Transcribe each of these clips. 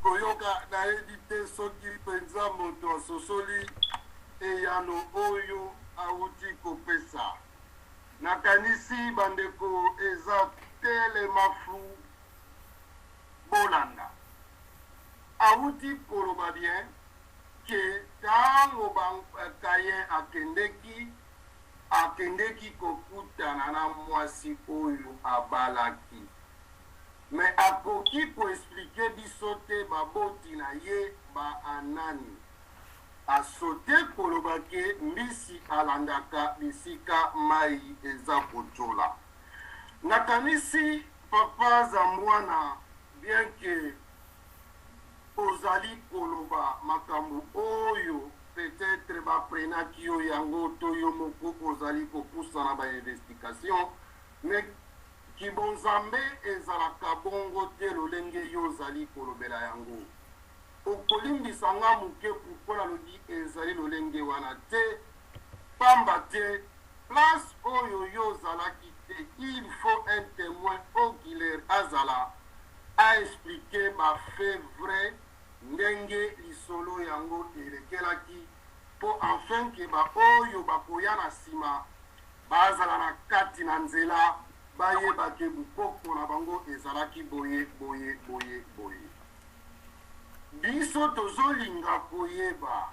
Koyoka nayebi te soki mpenza moto asosoli eyano oyo awuti kopesa. Nakanisi bandeko eza telema flou bolanda. Awuti koloba bien ke tango ba Caïn akendeki, akendeki kokutana na mwasi oyo abalaki. Mais akoki ko expliquer biso te baboti na ye ba nani? A sauter koloba ke mbisi alandaka bisika mayi eza kotiola. Nakanisi papa Zambwana bien que ozali koloba makambo oyo peut etre ba prenaki yo yango to yo moko ozali kopusana ba investigations mais Kibonzambe ezalaka bongo te lolenge yo ozali kolobela yango. Okolimbisa nga moke pourquoi nalobi ezali lolenge wana te, pamba te place oyo yo ozalaki te il faut un temoin oculaire azala a expliquer ba faits vrais ndenge lisolo yango elekelaki po enfin que ba oyo bakoya na sima Bazala na kati na nzela, bayeba ke bukoko na bango ezalaki boye, boye, boye, boye. Biso tozolinga koyeba,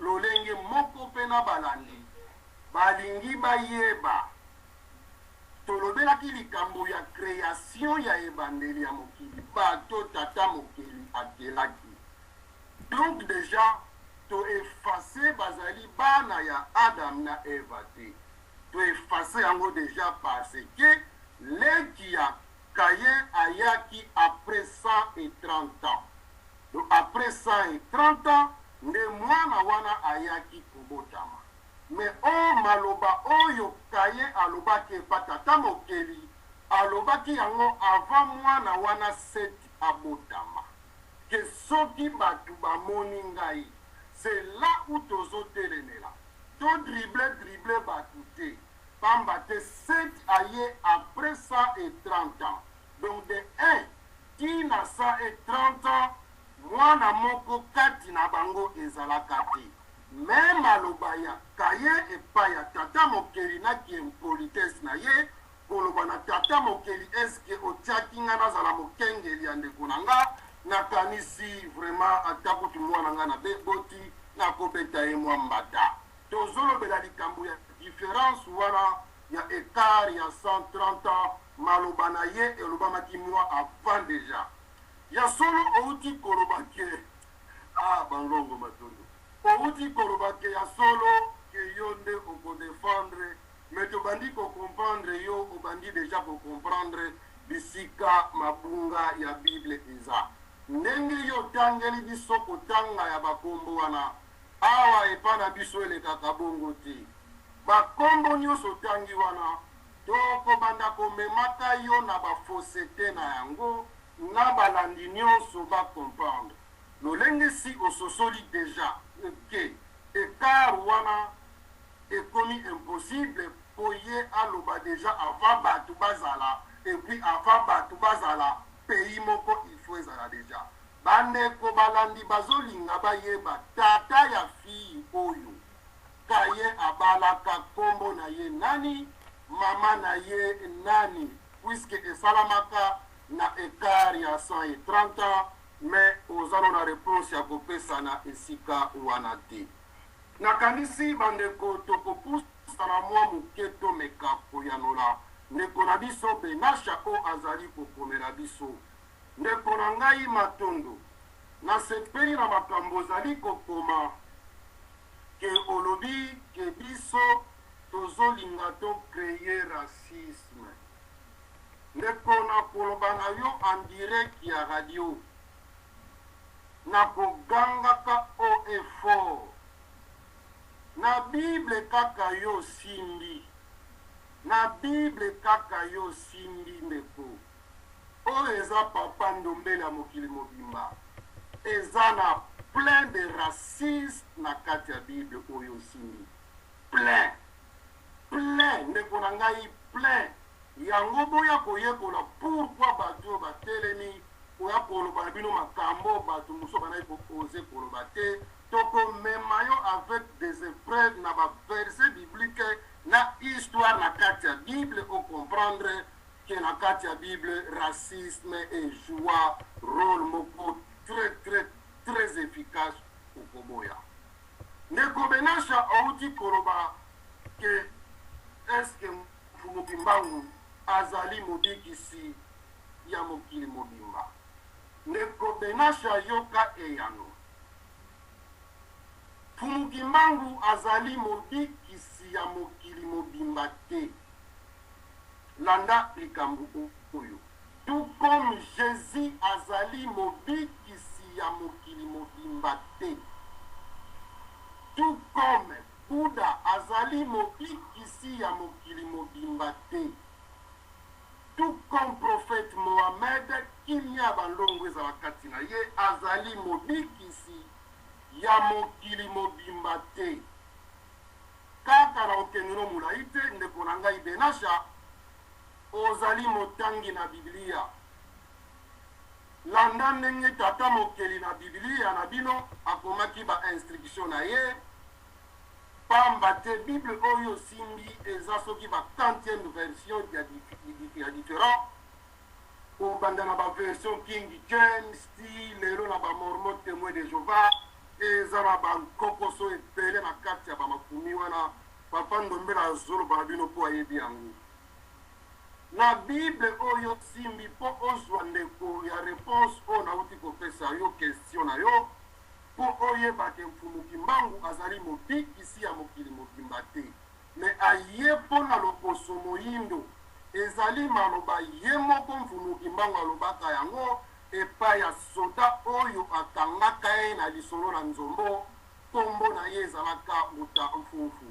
lolenge moko pe na balandi balingi bayeba. Tolobelaki likambo ya creation ya ebandeli ya mokili, bato Tata Mokeli akelaki. Donc dejà to effacer bazali bana ya Adam na Eva te. To effacer yango dejà parce que leki ya Caïn ayaki après 130 ans. Donc après 130 ans nde mwana wana ayaki kobotama. Mais oh maloba oyo Caïn alobaki epa Tata Mokeli, alobaki yango avant mwana wana Seth abotama. Que soki batu ba moni ngai c'est là où tozo telemela to dribble dribble batu te pamba te Seth aye après 130 ans donc de 1 ti na 130 ans mwana moko kati na bango ezalaka te mais maloba ya Caïn epai ya tata mokeli na ki impolitesse na ye Koloba na Tata Mokeli est ce que otiaki nga nazala mokengeli ya ndeko na nga? Nakanisi vraiment ata kutu mwana nga na boti nakobeta ye mwa mbata. Tozolobela likambo ya difference wana ya ecart ya 130 ans, maloba na ye elobamaki mwa avant dejà. Ya solo owuti koloba ke ah bangongo matondo. Owuti koloba ke ya solo ke yo nde oko defendre Mais tobandi ko comprendre yo obandi dejà ko comprendre bisika mabunga ya bible eza. Ndenge yo otangeli biso kotanga ya ba kombo wana awa epa na biso elekaka bongo te. Ba kombo nionso otangi wana toko banda komemaka yo na ba faussete na yango na balandi nionso ba comprendre. Lolenge si ososoli dejà que ecart wana Ekomi impossible po ye aloba dejà avant batu bazala et puis avant batu bazala pays moko il faut ezala dejà. Ba ndeko balandi bazolinga bayeba tata ya fille oyo Caïn abalaka kombo na ye nani? Maman na ye nani? Puisque esalamaka na ecart ya 130 ans mais oza no na reponse ya kopesa na esika wana te. Nakanisi bandeko tokopusana mwa moke tomeka koyanola ndeko na biso Benasha oyo azali kokomela biso. Ndeko na ngai matondo. Nasepeli na makambo ozali kokoma ke olobi ke biso tozolinga to creer racisme. Ndeko nakoloba na yo en direct ya radio. Na kogangaka haut et fort. Na bible kaka yo osimbi. Na bible kaka yo osimbi ndeko. Oyo eza papa ndombele ya mokili mobimba. Eza na plein de raciste na kati ya bible oyo osimbi. Plein. Plein ndeko na ngai plein. Yango boya koyekola pourquoi batu oyo batelemi. Koya koloba na bino makambo bato mosusu bandaki ko oser koloba te. Tokomema yo avec des epreuves na ba versets bibliques na histoire na kati ya Bible o comprendre que na kati ya Bible racisme e joua role moko très très très efficace okoboya. Ndeko Benasha owuti koloba que est ce que Mfumu Kimbangu azali mobikisi ya mokili mobimba? Ndeko Benasha yoka eyano. Mfumu Kimbangu azali mobikisi ya mokili mobimba te. Landa likambo oyo. Tout comme Jesus azali mobikisi ya mokili mobimba te. Tout comme Buddha azali mobikisi ya mokili mobimba te. Tout comme prophète Mohammed, kimia ya balongo ezala kati na ye, azali mobikisi ya mokili mobimba te. Kaka na kokende no molayi te, ndeko na ngai Benasha, ozali motangi na Biblia. Landa ndenge Tata Mokeli na Biblia na bino akomaki ba instructions na ye, pamba te Bible oyo osimbi eza soki ba quantième version ya ya different, kobanda na ba version King James ti lelo na ba Mormon Temoins de Jehovah, eza na ba nkokoso ebele na kati ya ba makomi wana. Papa Ndombele azoloba na bino po ayebi yango. Na bible oyo osimbi po ozua ndeko ya reponse oyo nawuti kopesa yo question na yo po oyeba ke mfumu kimbangu azali mobikisi ya mokili mobimba te mais aye po na loposo moyindo ezali maloba ye moko mfumu kimbangu alobaka yango epai ya soda oyo akangaka ye na lisolo na nzombo kombo na ye ezalaka mbuta mfumfu.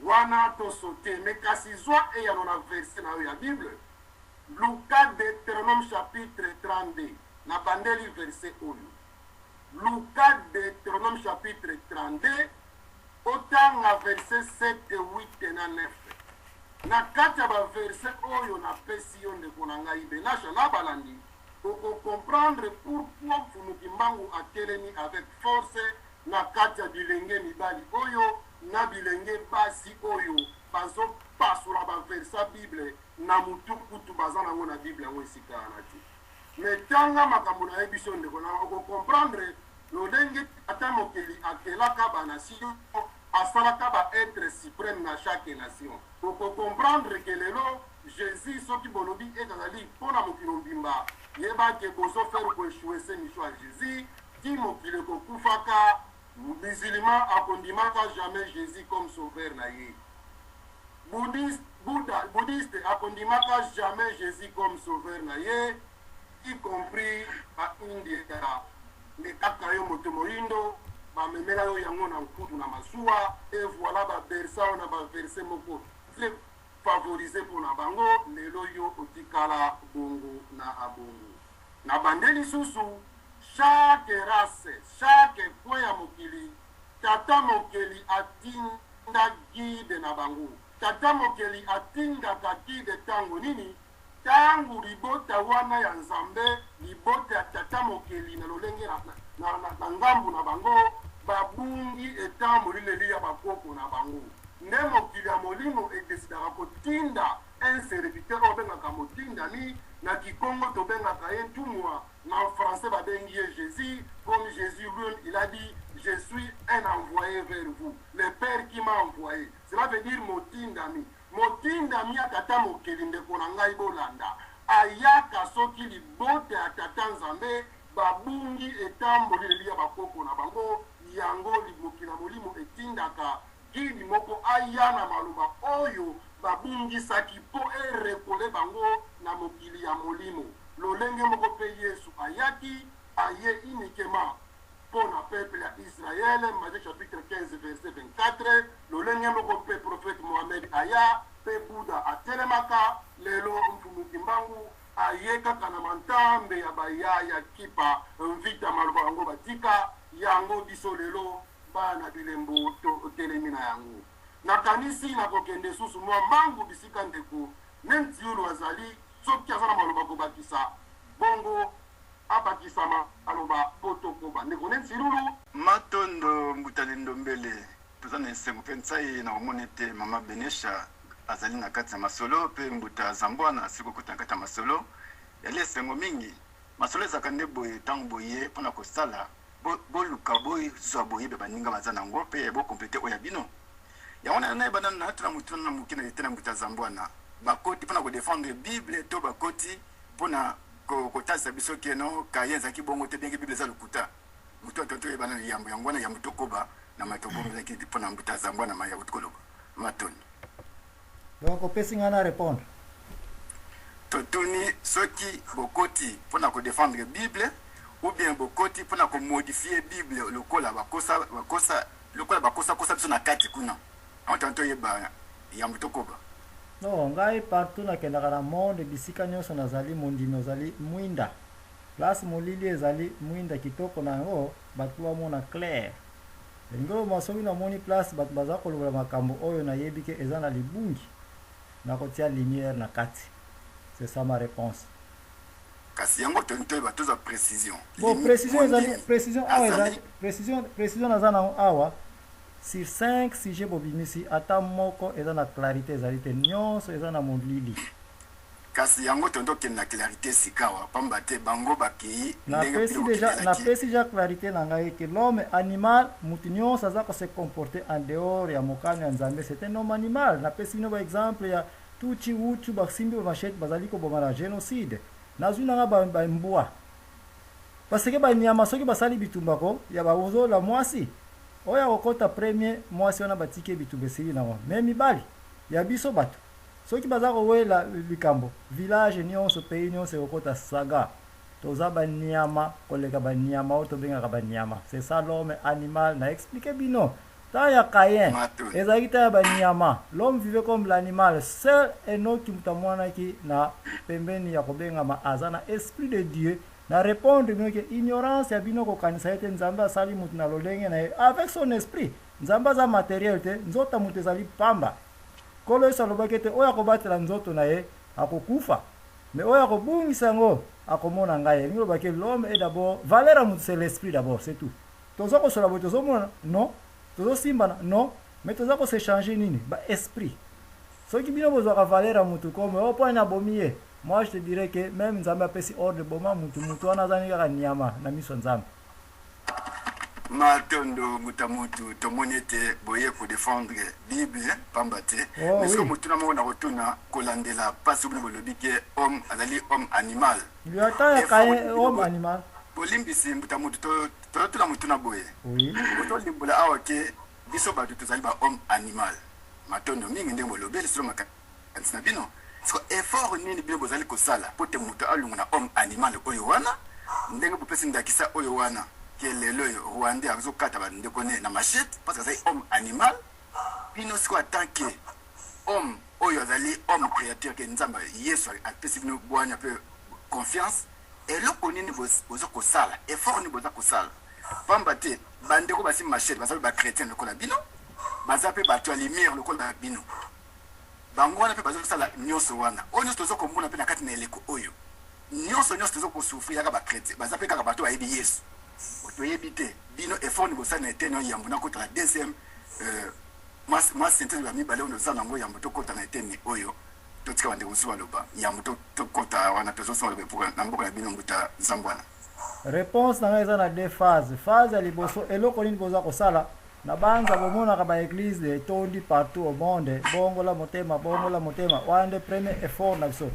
Wana to sauter mais kasi zwa eyano na verset na yo ya bible, luka Deuteronome chapitre 32 na bandeli verset oyo, luka Deuteronome chapitre 32 otanga verset 7, 8 na 9. Na kati ya ba verset oyo na pesi yo ndeko na ngai Benasha na balandi, oko comprendre pourquoi Mfumu Kimbangu atelemi avec force na kati ya bilenge mibali oyo na bilenge basi oyo bazo pasola ba versa bible na mutu kutu baza nango na bible yango esika wana te. Mais tanga makambo nayebisi yo ndeko nanga oko comprendre lolenge tata mokeli akelaka ba nation, asalaka ba etre supreme na chaque nation. Oko comprendre que lelo Jesus soki bolobi ete azali pona mokili mombimba yeba que bozo faire ko echouer ce mission ya Jesus ti mokili ekokufaka. Musulman akondimaka jamais Jesus comme sauveur na ye. Bouddhiste, Bouddha, Bouddhiste akondimaka jamais Jesus comme sauveur na ye, y compris ba India. Nde kaka yo moto moyindo bamemela yo yango na nkudu na masuwa et voilà ba bersa yo na ba verset moko très favorise pona bango, lelo yo otikala bongo na abongo. Na bande lisusu Chaque race, chaque coin ya mokili, Tata Mokeli atinda guide na bango. Tata Mokeli atindaka guide tango nini? Tango libota wana ya Nzambe, libota ya Tata Mokeli na lolenge na, na, na, na ngambo na bango, babungi etamboli leli ya bakoko na bango. Nde mokili ya molimo edecidaka kotinda un serviteur oyo babengaka motindami, na kikongo tobengaka ye ntumwa. Na français ba bengi ye Jesus, comme Jesus lui-meme il a dit je suis un envoye vers vous, le père qui m'a envoye. Cela veut dire motindami. Motindami ya tata mokeli ndeko na ngai bolanda. Ayaka soki libota ya tata Nzambe babungi etamboli leli ya bakoko na bango, yango mokili ya molimo etindaka guide moko aya na maloba oyo babungisaki mpo e recoller bango na mokili ya molimo. Lolenge moko mpe Yesu ayaki, aye uniquement mpo na peuple ya Israël, Matthieu chapitre 15 verset 24, lolenge moko mpe prophète Mohammed aya, mpe Buddha atelemaka, lelo Mfumu Kimbangu aye kaka na mantambe ya ba yaya kipa mvita maloba bango batika, yango biso lelo bana bilembo totelemi na yango. Nakanisi nakokende susu mwa mbangu bisika ndeko Nentiulu azali, soki aza na maloba kobakisa. Bongo abakisa maloba mpo tokoba. Ndeko ne Nsilulu. Matondo Mbuta Lindombele, toza na esengo mpe nsai na komona ete mama Benesha azali na kati ya masolo mpe Mbuta Zambwana asili kokota na kati ya masolo. Yali esengo mingi. Masolo ezalaka nde boye ntango boye mpo na kosala boluka bozwa boyebi ya baninga baza na yango mpe bo completer oyo ya bino. Yango wana nayeba nanu natuna motuna na moke na ete na Mbuta Zambwana bakoti mpo na ko defendre Bible to bakoti mpo na kotalisa biso ke no Caïn ezalaki bongo te, bien que Bible eza lokuta. Moto ata toyeba nanu yambo yango wana yambo tokoba na maye tobombelaki mpo na Mbuta Zambwana maye auti koloba. Matondo. Donc opesi ngai na repondre. Totuni soki bokoti mpo na ko defendre Bible ou bien bokoti mpo na ko modifier Bible lokola bakosa bakosa lokola bakosa kosa biso na kati kuna. Yango tana toyeba yambo tokoba. Non, ngai partout nakendaka na monde bisika nionso nazali mondimi ozali mwinda. Place molili ezali mwinda kitoko na yango batu bamona clair. Elingi koloba soki namoni place batu baza koloba makambo oyo nayebi ke eza na libungi nakotia lumière na kati. C'est ça ma reponse. Kasi yango tolingi toyeba tozwa precision. Bon, precision ezali precision awa ezali precision precision naza nango awa sur 5 sujets bobimisi ata moko eza na clarite ezali te nionso eza na molili. Kasi yango tolingi tokende na clarite sikawa pamba te bango bakeyi ndenge Napesi bino dejà bokendelaki. napesi dejà clarite na ngai que l'homme animal mutu nionso aza ko se comporter en dehors ya mokano ya Nzambe c'est un homme animal napesi bino ba exemple ya Tutshi Hutu basimbi ba machette bazali koboma na genocide nazwi na nga ba ba mbwa parce que ba nyama soki basali bitumba ko ya ba ozola mwasi oyo akokota premier mwasi wana batiki ye bitumba esili nango mais mibali ya biso bato soki baza kowela likambo village nionso pays nionso ekokota saga toza ba nyama koleka ba nyama oyo tobengaka ba nyama c'est ça l'homme animal na explique bino Temps ya Caïn ezalaki temps ya ba nyama, l'homme vivait comme l'animal, seul Enoki moto amonanaki na pembeni ya kobengama aza na esprit de Dieu, na repondre bino ke ignorance ya bino kokanisa ete Nzambe asali moto na lolenge na ye avec son esprit, Nzambe aza materiel te, nzoto ya moto ezali pamba. Nkolo Yesu alobaki ete oyo akobatela nzoto na ye akokufa, mais oyo akobungisa yango akomona ngai. Elingi koloba ke l'homme est d'abord, valeur ya moto c'est l'esprit d'abord, c'est tout. Toza kosola boye tozo monana non tozo simbana non mais toza ko s'echanger nini ba esprit soki bino bozwaka valeur ya mutu comme oh po nini abomi ye moi je te dirais que meme nzambe apesi ordre boma mutu mutu wana aza ni kaka niama na miso ya nzambe. Matondo mbuta mutu tomoni ete boye ko defendre bible pamba te Oh mais sikoyo oui. motuna moko nakotuna kolandela pasi bino bolobi ke homme azali homme animal Ata ya effort Caïn nini bino homme bo animal. Bolimbisi mbuta mutu to tozotuna motuna boye. Oui. Botolimbola awa ke biso batu tozali ba homme animal. Matondo mingi ndenge bolobeli solo makanisi na bino. Siko effort nini bino bozali kosala po te mutu alongwa na homme animal oyo wana ndenge bopesi ndakisa oyo wana ke lelo oyo rwandais azokata ba ndeko ne na machette parce que azali homme animal. Bino sikoyo en tant que homme oyo azali homme createur ke Nzambe Yesu apesi bino bwanya pe confiance Eloko nini bozo kosala, effort nini boza kosala? Pamba te ba ndeko basimbi machette baza pe ba chretiens lokola bino, baza pe batu ya lumière lokola bino. Bango wana pe bazo sala nionso wana. Oyo nionso tozo komona pe na kati na eleko oyo, nionso nionso tozo ko souffrir yaka ba chretiens, baza pe kaka batu bayebi Yesu. Toyebi te bino effort nini bosali na eteni oyo yambo nakota na deuxième mwa synthèse ya mibale oyo toza na yango yambo tokota na eteni oyo. Totika ba ndeko mosusu baloba yambo to kota wana tozo senga loba na mboka na bino mbuta Zambwana. Reponse na ngai eza na deux phases. Phase ya liboso, eloko nini boza kosala? Na banza bomonaka ba eglises etondi partout au monde, bongola motema, bongola motema. Wana nde premier effort na biso.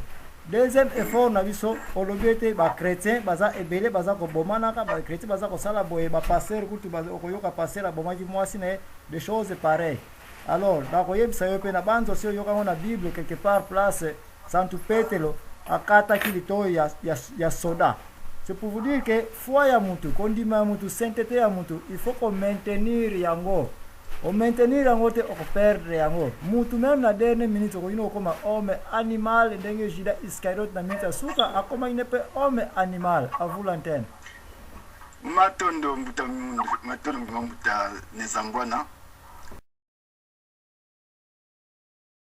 Deuxième effort na biso, olobi ete ba chretiens baza ebele baza kobomanaka, ba chretiens baza kosala boye, ba pasteurs kutu okoyoka pasteur abomaki mwasi na ye, des choses pareilles. Alors nakoyebisa yo pe na banza osi oyoka yango na bible quelque part place santu petelo akataki litoyi ya, ya, ya soda. C'est pour vous dire que foi ya mutu, kondima ya mutu, sainteté ya mutu, il faut ko maintenir yango. O maintenir yango te oko perdre yango. Mutu meme na dernière minute okoki okoma homme animal ndenge Judas Iscariote na minute ya suka akomaki ne pe homme animal. À vous l'antenne. Matondo mbuta matondo mbuta Nezambwana.